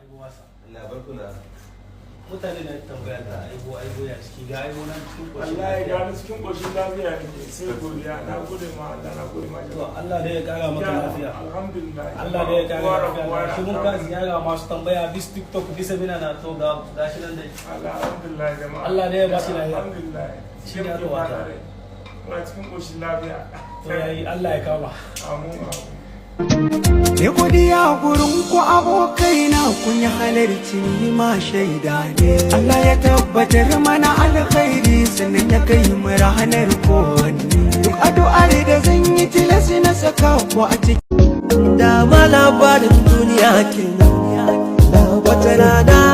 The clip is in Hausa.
Aibo wasa. Allah barkuna. Mutane na tambaya ta Aibo, Aibo ya ciki, ga Aibo nan cikin koshin Wallahi lafiya. Ga ni cikin ƙoshin lafiya nake, sai godiya. Na gode ma Allah, na gode ma To jama'a. Allah dai ya kara maka lafiya. Alhamdulillah. Allah dai ya kara Kowa da lafiya. kowa Shi mun ka ziyara, masu tambaya bis TikTok, bisa mina na, to ga gashi nan dai. Allah, alhamdulillah jama'a. Allah dai ya bashi lafiya. Alhamdulillah. Shi ne addu'a ta. Muna cikin ƙoshin lafiya. To yayi, Allah ya kama. Amin, amin. Ni godiya gurin ku abokaina, kun yi halarci, ni ma shaida ne. Allah ya tabbatar mana alkhairi, sannan ya kai mu ranar kowanne. Duk addu'ar da zan yi, tilas na saka ku a ciki. Dama labarin duniya kenan, wata rana.